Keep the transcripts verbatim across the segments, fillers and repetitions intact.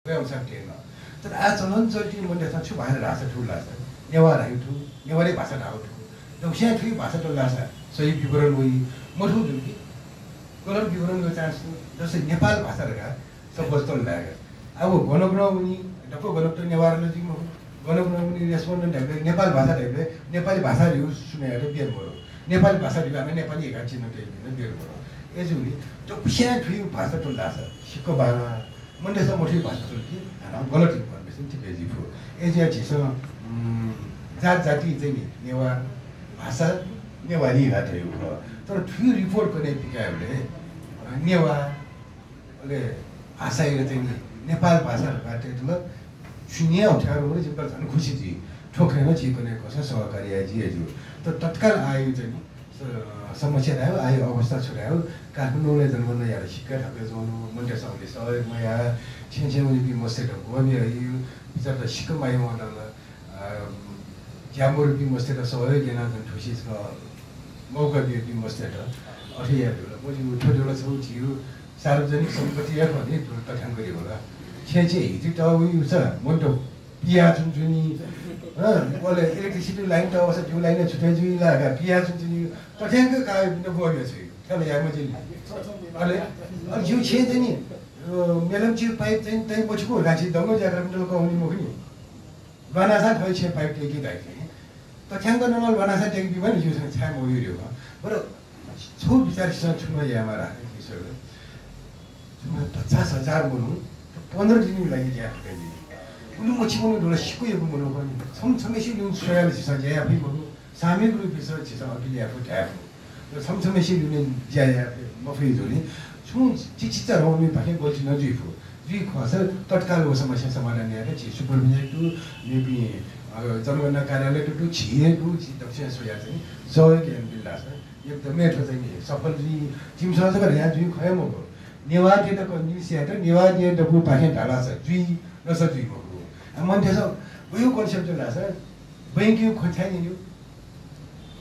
वय् अनुसार तेन। तर आः चलन चल्ति मनूतय्‌सं छु भाषा धाःसा थु लासा, नेवाः धाइ थु, नेवारी भाषा धाइ थु। दक्वस्यां थुइ भाषा त लासा सही विवरण वइ, मथू जुल कि गलत विवरण वइ chance दु। जस्तै नेपाल भाषा धकाः suppose तल धायेका। अब गनक नं वनी, दक्व गनक त नेवार नं जुइ मखु। गनक नं वनी, respondent धाइबलय्, नेपाल भाषा धाइबलय्, नेपाली भाषा धइगु सुनायात बेर मरु। नेपाली भाषा धइगु आः नेपाली धकाः चिन्ह तइपिं नं बेर मरु। अय्‌जूगुलिं दक्वस्यां थुइ भाषा त लासा, सिक्क बांला, मनूतय्‌सं मथुइ भाषा च्वल कि हानं गलत information तिबे जुइ फु। अय्‌जुयाः झीसं, उम्, जात जाति चाहिँ नि नेवाः भाषा नेवारी धकाः धयागु खः। तर थुइ report कने पिकायेबलय्, अ, नेवाः, अले भाषायात चाहिँ नि नेपाल भाषा धकाः तयेत ला सुनां अप्ठ्यारो मरु, जिमित झन् खुसी जुइ। थ्व खँय् नं झी कने कःसा सहकार्य याये ज्यू। तर तत्काल आःयागु चाहिँ नि स-, समस्या धायेगु, आःयागु अवस्था छु धायेगु, काठमाडौंलय् जनगणना यायेत सिक्क थाकुइ च्वंगु, मनूतय्‌सं उलि सहयोग मयाः, छेँय् छेँय् वनीपिं मस्तय्‌त ग्वः बियाहइगु, बिचारत सिक्क माया वंगु दु ला, अ, ज्या मरुपिं मस्तय्‌त सहयोग यानाः जक थुसी छकः मौका बियापिं मस्तय्‌त अथे याये धुन। मजिगु थ्व धुन छगू झीगु सार्वजनिक सम्पत्ति हे खः नि, थ्व तथ्याङ्क हे खः ला। छेँय् छेँय् हिति तःगु सा मनूत पिया च्वंच्वनी। हँ, अले electricity line त अवश्य जिगु line छुटे जुइ ला का, पिया च्वंच्वनी। तथ्याङ्क काय् बिन्द बोले छु। थ्याला याये मजिल। अले, अले जिगु छेँय् चाहिँ नि, अ, मेलम चिउ pipe चाहिँ, चाहिँ मछिकू गाछि दंगो ज्याकरा मिटल कहुनी मखुनि। ल्वानासा थ्व छेँय् pipe तेकी धाइ। तथ्याङ्क नं ल्वानासा तेकी बिबन जिगु छेँय् छाय् मवइ रे। बरु छु बिचार सिसं छु नं यायेमाः धाःसा कि सर। छुं पचास हजार मनू पन्ध्र दिनया लागि ज्या फुकाइ जुइ। उलि मछि मनू दु ला, सिक्क यक्व मनू खः नि। छम्ह छम्हेसिगु ल्यूने स्वयाः झीसं ज्या याये फइ मखु। सामूहिक रूपय् झीसं appeal याये फु, धाये फु। तर छम्ह छम्हेसिगु ल्यूने ज्या याये फइ मफइ जुल नि। छुं चिचिचा रौमी पाखें गल्ती नं जुइ फु। जुइ खःसा तत्काल व समस्या समाधान यायेत झी supervisor दु, मेपिं, अ, जनगणना कार्यालय दु, झी हे दु, झी दक्वसिनं स्वयाः चाहिँ सहयोग यानाबिल धाःसा एकदमै थ्व चाहिँ नि सफल जुइ। जिमिसं जक धया जुइ खः हे मखु। नेवाःतय्‌त convince यायेत नेवाःतय् दबू पाखें धालासा जुइ, नसा जुइ मखु। आ, मनूतय्‌सं वयागु concept जुल धाःसा बैंकया खँ छाय् न्यनेगु?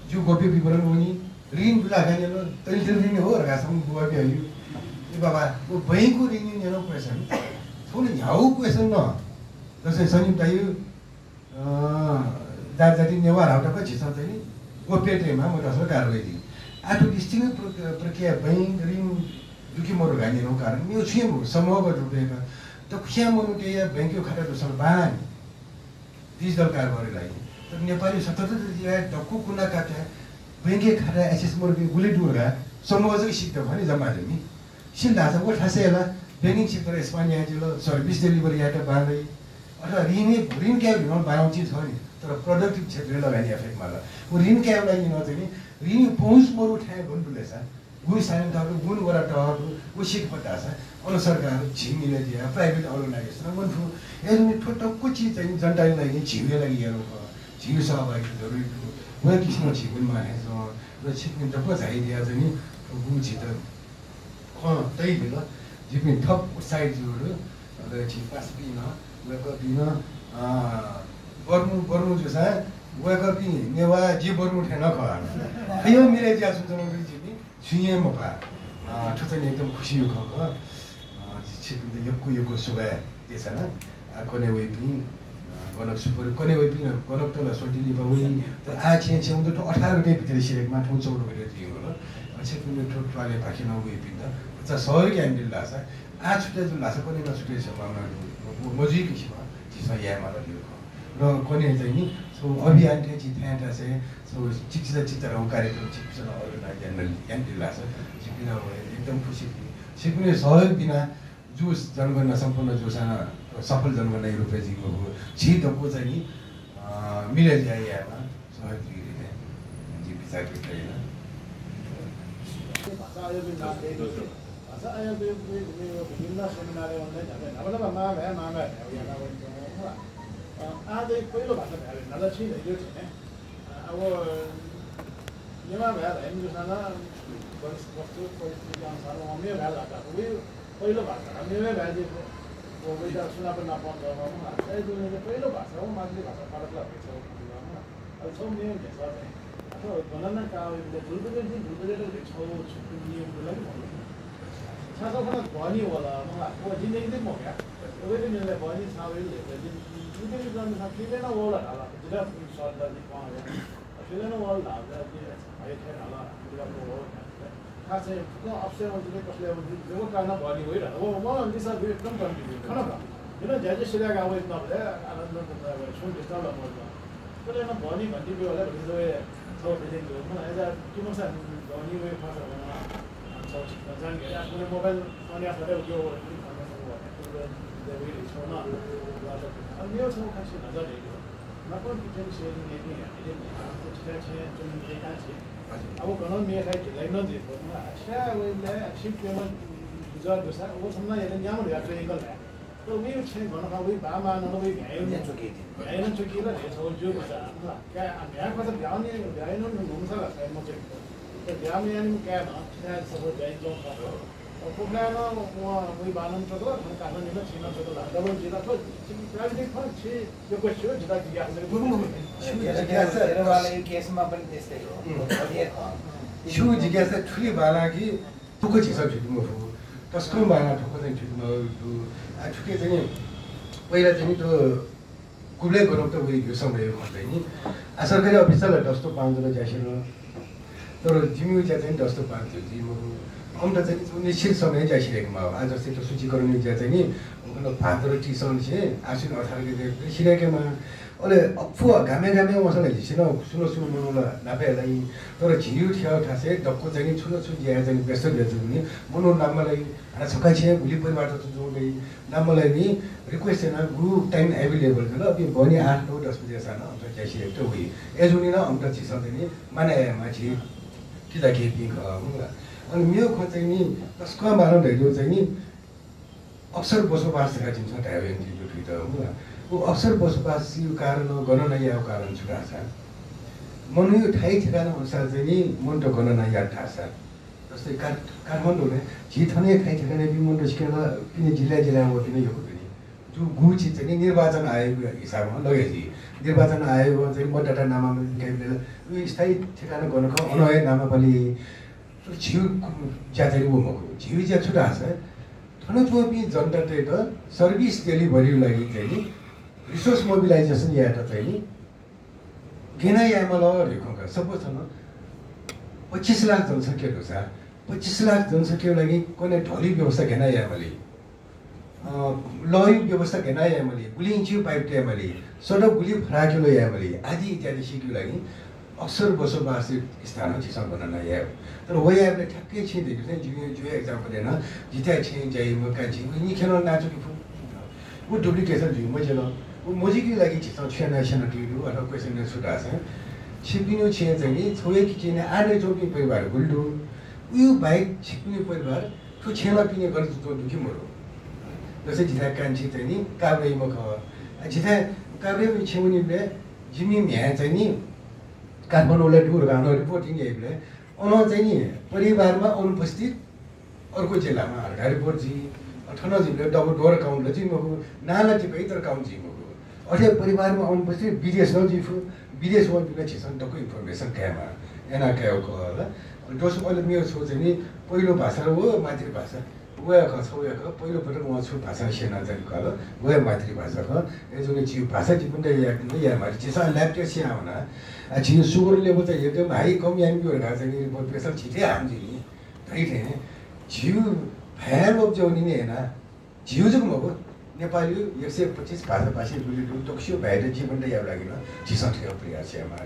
जिगु गोप्य विवरण वनी, ऋण बुझाः कयाः न्यन, तैलतैल ऋण हो धकाः छम्ह बुबा बियाहइगु। ए बाबा, व बैंकया ऋण न्यनागु question, थ्व ला न्ह्यागु question नं। जस्तै सनिप दाइया अ, जात जाति नेवाः धाःगु तक झीसं चाहिँ नि गोप्य तयेमाः, मदुसा कारवाही जुइ। आः थ्व listing प्रक-, प्रक्रिया बैंक ऋण दु कि मदु धकाः न्यनागु कारण मेगु छुं हे मखु, समूहगत रूपय् का। दक्वस्यां मनूतय्‌या बैंकया खाता दुसा बांलाः नि digital कारबारया लागि। तर नेपालय् सतहत्तर प्रतिशत दक्व कुना कापा बैंकया खाता access मदुपिं गुलि दु धकाः समूह जक सित खः नि जम्मा जम्मी। सिल धाःसा व थासय् ला banking sector expand याये जुल, service delivery यायेत बांलाइ, अथवा ऋण, ऋण कायेगु न्ह्यः बांलाःगु चिज खः नि, तर productive क्षेत्रय् लगानी याये फयेके माल। व ऋण कायेगु लागि नं चाहिँ नि ऋण पहुँच मदु थाय् गन दुलेसा, गुगु स्थानीय तह दु, गुगु वडा तह दु, व सित फत धाःसा अन सरकार झी मिले जुयाः private organization नं वने फु। अय्‌जूगुलिं थ्व दक्व चिज चाहिँ नि जनताया लागि, झीगु लागि याःगु खः। झीगु सहभागिता जरुरी दु। व किसिमं झी वनेमाः हे च्वं। र छिकपिं दक्व झायादियाः चाहिँ नि थ्व गुगु झीत खँ तयादिल। जिपिं थप उत्साहित जुल। अले झी पासापिं नं, वय्‌कःपिं नं, अ, बर्मु, बर्मु जूसां वय्‌कःपिं नेवाः, जि बर्मु थें नं खः। थ्व हे मिले जुयाच्वनागु जिपिं छुं हे मपाः। अ, थ्व चाहिँ एकदम खुसीया खँ खः। अ, जि छिकपिन्त यक्व यक्व सुभाय् देछाना। आ, कने वइपिं, अ, गनक सुपर, कने वइपिं, गनकत ला स्वन्ति लिपा वइ। तर आः छेँ छेँ वंत थ्व अठार गते भित्र सिधयेकेमाः, थौं चौध गते जुइ वल। अ, छिकपिन्त थ्व त्वालय् पाखें नं वइपिन्त भचा सहयोग यानादिल धाःसा, आः छुटे जुल धाःसा कने नं छुटे सम्भावना दु। म-, मजुइगु किसिमं झीसं यायेमाल धइगु खः। र कने चाहिँ नि छगू अभियान थें झी थाय् थासय् छगू चिकिचा चिचाधंगु कार्यक्रम छिकपिन्सं नं organize याना, यानादिल धाःसा झीपिं नं एकदम खुसी जुइ। छिकपिनि सहयोग बिना जूस जनगणना सम्पन्न जूसां सफल जनगणनाया रूपय् जुइ मखु। झी दक्व चाहिँ नि, अ, मिले जुयाः यायेमाः, सहयोग जुइ धइगु जिं बिचाः व्यक्त याना। भाषा आयोगया नाम दय्‌कूगु, भाषा आयोगया विभिन्न seminar-य् online न्हापा न्हापा मां भाय्, मां भाय् धायेगु याना वनेत्यंगु खः। अ, आः चाहिँ पहिलो भाषा धायेगु न्हापा छिं धयादिल थें, अ, अब नेवाः भाय् धाइमि जूसां नं वरिष्ठ वस्तु परिस्थिति अनुसार वं मेगु भाय् ल्हात। वइ पहिलो भाषा, मेगु भाय् जुइ, व वइगु सुनापं नापं दःगु खः। अय्‌जूगुलिं पहिलो भाषा व मातृभाषा पाडत ला भइसः। अले छगू नियम हे छ, अथवा गणना काः वइबलय् जुल बजे जुइ, जुल बजे तक छगू छुट्टै नियम दु ला कि मदु? छाय् धाःसा बहनी वल, मला, व जिं न्यंके मफया। वय्‌कःयात न्यंके बहनी छाय् वल धकाः जिं, जिं न्यंके मफया, छाय् थुलि नं वल धाल। जितः शर्त नं पाः वल। थुलि नं वल धाल, जिं भाइ थें धाल, जितः वल धाल। खासै फुक्कं अफिसय् वंतिनि, कसलय् वंतिनि, जब कारणं बहनी वइ धाल। व, व लिसः एकदम confuse खन का। जिं ज्याझ्वः सिधय्‌काः वइत नापलय् आनन्द छुं disturb ला मवल। तर नं बहनी घन्टी ब्यू हले भतिचा वये छौ बिल्डिङ दु। मला, अय्‌सा तिमसा बहनी वये फसा वना। छौ छिकपिं जांगे। आः मोबाइल फोन या सरे उद्योग वये, फोन या सरे वये। दे वये छौ ना। अब यो छौ खासै नजर दे। नकन किचन सेलिङ ने नि, इदे नि। छिकपिं छे चुन ने का छे। अब गन मे खाइ लाइन दे। मला, अच्छा, वय्‌कःया शिफ्ट पेमेन्ट गुजार दुसा, व सम्ना यदि न्याम यात्रा एंगल है। तर वय्‌कः छेँ गन खः, वय्‌कः बाःमाः नं वय्‌कः भ्याय् नं च्वकी ला, हे छौ ज्यू भचा। का, भ्याय् भचा भ्याय् नं, भ्याय् नं नुमसा ला, काय् मचे। तर भ्याय् नं यानि काय् नं, छाय् सब भ्याय् नं खः। अब कोपलाय् नं, वय्‌कः बाः नं च्वकल, थन काः नं निन छिं नं च्वकल। डबल जिल्ला थ्व, प्राविधिक फल छि, यो question जिता जिज्ञासा। छु जिज्ञासा? केसमा पनि त्यस्तै हो। छु जिज्ञासा थुलि बाला कि थुक झीसं थुइके मफु, तसकं बांलाः थुक चाहिँ थुइके मफु। आ, थुके चाहिँ नि पहिला चाहिँ नि थ्व गुबलय् गनौत वइ धइगु समय खः चाहिँ नि। आ, सरकारी अफिसय् ला दस to पाँच ज्या ज्या सिल। तर जिमिगु ज्या चाहिँ दस to पाँच जुइ मखु। अन त चाहिँ नि निश्चित समय ज्या सिधयेके माः। आ, जस्तै थ्व सूचीकरणया ज्या चाहिँ नि उखुन्हु भाद्र तीस निसें आश्विन अठार गते सिधयेके माः। अले अप्वः गामय् गामय् वंसा ला झीसं नं सुं न सुं मनू ला नापय् लाइ। तर झीगु थ्व थासय् दक्व चाहिँ नि छुं न छुं ज्याय् चाहिँ नि व्यस्त जुयाच्वंगुलिं मनू नापं लाइ। हानं छकः छेँय् गुलि परिवार तक च्वंगु दइ, नापं लाइपिं request यानाः गुगु time available जुल, अपिं बहनी आठ, नौ, दस बजेसां नं अन त ज्या सिधयेत वइ। अय्‌जूगुलिं नं अन त झीसं चाहिँ नि मानय् यायेमाः, झी किजाकेहेँपिं खः, मखु ला। अले मेगु खँ चाहिँ नि तसकं बांलाः धइगु चाहिँ नि अक्सर बसोबास धकाः जिमिसं धायेगु यंतुं थुइत, मखु ला। व अक्सर बसोबासया कारण, गणना यायेगु कारण छु धाःसा, मनूया थाय् ठेकाना अनुसार चाहिँ नि मनूत गणना यात धाःसा, जस्तै काठ-, काठमाडौंलय् झी थनया थाय् ठेकानायापिं मनूत सिकं ला पिने जिल्लाय् जिल्लाय् वःपिं नं यक्व दु नि। जु-, गुगु चिज चाहिँ नि निर्वाचन आयोगया हिसाबं लगे जुइ। निर्वाचन आयोगं चाहिँ मतदाता नामावली काइबलय् ला उ स्थायी ठेकाना गन खः, अन हे नामावली। तर झीगु ज्या चाहिँ नि व मखु। झीगु ज्या छु धाःसा थन च्वंपिं जनतातय्‌त service delivery या लागि चाहिँ नि resource mobilization यायेत चाहिँ नि गय् यायेमाल धइगु खँ का। Suppose थन पच्चिस लाख जनसंख्या दुसा, पच्चिस लाख जनसंख्याया लागि कन्हय् ढलया व्यवस्था गय् यायेमाली, अ, लःया व्यवस्था गय् यायेमाली, गुलि इन्चिया पाइप तयेमाली, सडक गुलि फराकिलो यायेमाली आदि इत्यादि सीकेगु लागि अक्सर बसोबास स्थान झीसं गणना यायेगु। तर व यायेबलय् ठ्याक्कै छिं धयागु चाहिँ जिगु, जिगु example याना, जिथाय् छेँय् ज्या याइम्ह कान्छी, व निखेलं नाच्वंके फु। व duplication जुइ मजिल। व मजुइगु लागि झीसं छु याना स्यनातयागु दु, अथवा question याना छु धाःसा, छिकपिनिगु छेँय् चाहिँ नि छगू हे kitchen-य् आः नयाच्वंपिं परिवार गुलि दु। उया बाहेक छिकपिनिगु परिवार थ्व छेँय् नं पिने गन च्वंगु दु कि मदु? जस्तै जिथाय् कान्छी चाहिँ नि काभ्रेया खः। आ, जिथाय् काभ्रेया छेँय् वनीबलय् जिमि म्ह्याय् चाहिँ नि काठमाडौंलय् दु धकाः reporting याइबलय् अन चाहिँ नि परिवारमा अनुपस्थित अर्को जिल्लामा धकाः report जुइ। अ, थन जुइबलय् double door count ला जुइ मखु, नां ला तिबलय् तर count जुइ मखु। अथे परिवारमा अनुपस्थित विदेश नं जुइ फु, विदेश वंपिं ला झीसं दक्व information कायेमाः, याना कायेगु खः ला। दोस्रो अले मेगु छगू चाहिँ नि पहिलो भाषा व मातृभाषा। वया खः, छगू वया खः, पहिलो पटक वं छु भाषा स्यनाच्वंगु खः ला, वया मातृभाषा खः। अय्‌जूगुलिं झीगु भाषा जीवन्त यायेगु यायेमाः। झीसं lab test याना वना। आ, झीगु sugar level चाहिँ एकदम high कम यानाब्यु धकाः चाहिँ नि report पेसा झीथाय् हानं जुइ नि। धइथें झीगु भाय् लोप जुइ नि याना, झीगु जक मखु, नेपालया एक सय पच्चिस भाषाभाषी गुलि दु, दक्वसिया भाय्‌त जीवन्त यायेगु लागि नं झीसं थ्व प्रयास यायेमाः।